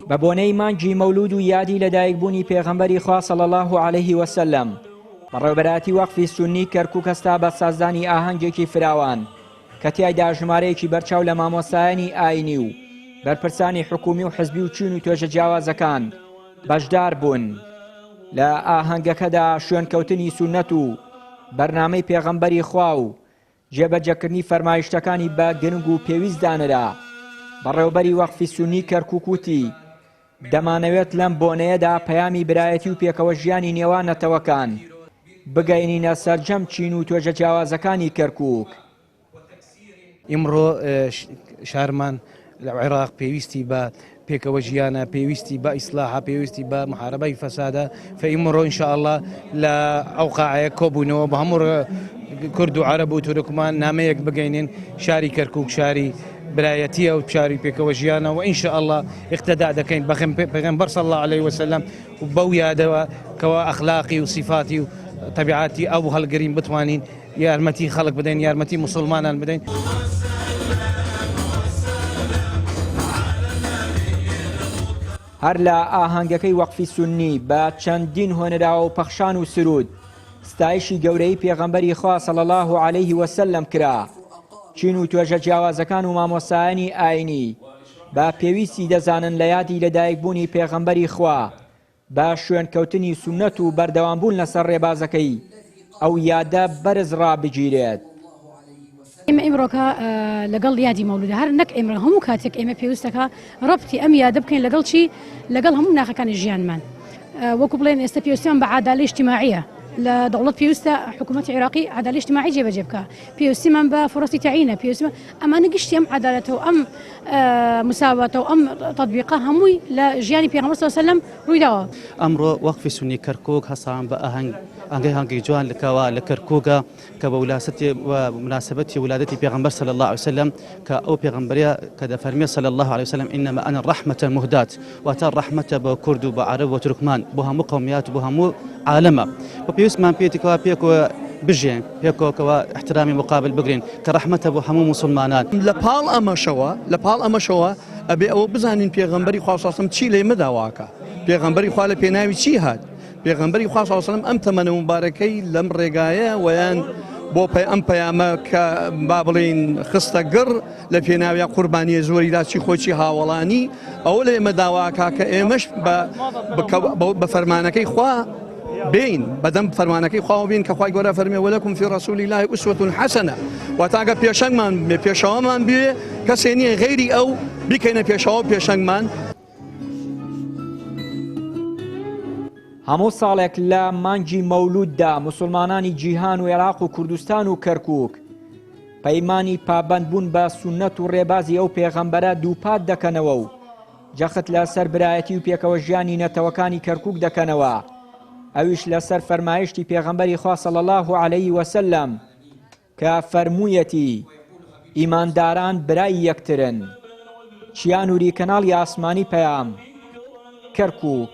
بە بۆنەی مانگی مەولوود و یادی لەدایکبوونی پێغەمبەری خوا صلی اللە علیه وسلم، بەڕێوەبەرایەتی وەقفی سوننی کەرکووک هەستا بە سازدانی ئاهەنگێکی فراوان کە تیایدا ژمارەیەکی بەرچاو لە مامۆستایانی ئاینی و بەرپرسانی حکوومی و حزبی و چین و توێژە جیاوازەکان بەشدار بوون. لە ئاهەنگەکەدا شوێنکەوتنی سوننەت و بەرنامەی پێغەمبەری خوا و جێبەجێکردنی فەرمایشتەکانی بە گرنگ و پێویست دانرا. بەڕێوەبەری وەقفی سوننی کەرکوک وتی، دەمانەوێت لەم بۆنەیەدا پەیامی برایەتی و پێکەوەژیانی نێوان نەتەوەکان بگەینینە سەرجەم چین و توێژە جیاوازەکانی کەرکوک. ئیمڕۆ شارمان لە عێراق پێویستی بە پێکەوە ژیانە، پێویستی بە ئیسلاحە، پێویستی بە محاربەی فەسادە، فئیمڕۆ ان شاء اللە لە ئەو قاعەیە کۆبووینەوە بە هەموو کورد و عەرەب و تورکمان نامەیەک بگەینین شاری کەرکوک شاری برایەتیە و شاری پێکەوە ژیانە و ان شاء اللە اقتداء دەکەین بە پێغەمبەر صلی اللە علیه وسلم و بەو یادەوە کەوا ئەخلاقی و سیفاتی و تەبیعاتی ئەو هەڵگرین بتوانین یارمەتی خەڵک بدەین یارمەتی موسڵمانان بدەین. هەر لە ئاهەنگەکەی وەقفی سوننی بە چەندین هۆنراوە و پەخشان و سروود ستایشی گەورەیی پێغەمبەری خوا صلی اللە علیه وسلم کرا، چین و توێژە جیاوازەکان و مامۆستایانی ئاینی بە پێویستی دەزانن لە یادی لەدایکبوونی پێغەمبەری خوا بە شوێنکەوتنی سوننەت و بەردەوامبوون لەسەر ڕێبازەکەی ئەو یادە بەرز ڕابگیرێت. ئێمە ئیمڕۆکە لەگەڵ یادی مەولودە هەر نەک ئێمە هەموو کاتێک ئێمە پێویستەکە ڕەبتی ئەم یادە بکەین لەگەڵ چی لەگەڵ هەموو ناخەکانی ژیانمان وەکو بڵێن ئێستا پێویستیان بە عادالی اجتماعیە لە دەوڵەت پێویستە حکوومەتی عێراقی عادالی اجتماعی جێبەجێ بکە پێویستیمان بە فرصی تەعینە پێویستمان ئەمانە گشتی ئەم عەدالەتە و ئەم مساواتە و ئەم تەطبیقە هەمووی لە ژیانی پێغەمبەر صلی الله علیه و سلم ڕوویداوە. ئەمڕۆ وەقفی سوننی کەرکوک هەستان بە ئاهەنگ ئاهەنگی جوان لە کەوا لە کەرکوکە کە بە ولاسەتی و مناسبەتی ولادەتی پێغەمبەر صلی الله علیه وسلم کە ئەو پێغەمبەرە کە دەفەرمێ صلی الله علیه وسلم انما انا الرحمة المهداة واتە ڕەحمەتە بە کورد و بە عەرەب و تورکمان بۆ هەموو قەومیات و بۆ هەموو عالەمە و پێویستمان پێیەتی کەوا پێکەوە بژێن پێکەوە کەوا احترامی مقابل بگرین کە ڕەحمەتە بۆ هەموو موسڵمانان. لە پاڵ ئەمەشەوە لە پاڵ ئەمەشەوە ئەبێ ئەوە بزانین پێغەمبەری خوا صلی اللە چی لە ئێمە داواکا پێغەمبەری خوا لە پێناوی چی هات پێغەمبەری خوا صلی اللە ئەم تەمەنە موبارەکەی لەم ڕێگایە وەیان بۆ پێ ئەم پەیامە کە با بڵێین خستە گڕ لە پێناویا قوربانیە زۆری دا چی خۆی چی هاوەڵانی ئەوە لە ئێمە داواکا کە ئێمەش بە فەرمانەکەی خوا بین بەدەم فەرمانەکەی خواوە بین کە خوای گەورە فەرمی ولکم فی رسول الله اسوة حسنە واتە ئەگەر پێشەنگمان بێ پێشەوامان بێ کەسێ نییە غەیری ئەو بیکەینە پێشەوا و پێشەنگمان. هەموو ساڵێک لە مانگی مەولووددا موسڵمانانی جیهان و عێراق و کوردستان و کەرکووک پەیمانی پابەندبوون بە سوننەت و ڕێبازی ئەو پێغەمبەرە دووپات دەکەنەوە و جەخت لە سەر برایەتی و پێکەوە ژیانی نەتەوەکانی کەرکووک دەکەنەوە ئەویش لە سەر فەرمایشتی پێغەمبەری خوا صلی اللە علیه وسلم کە فەرموویەتی، ئیمانداران برای یەکترن. چیا نوری کەناڵی ئاسمانی پەیام، کەرکوک.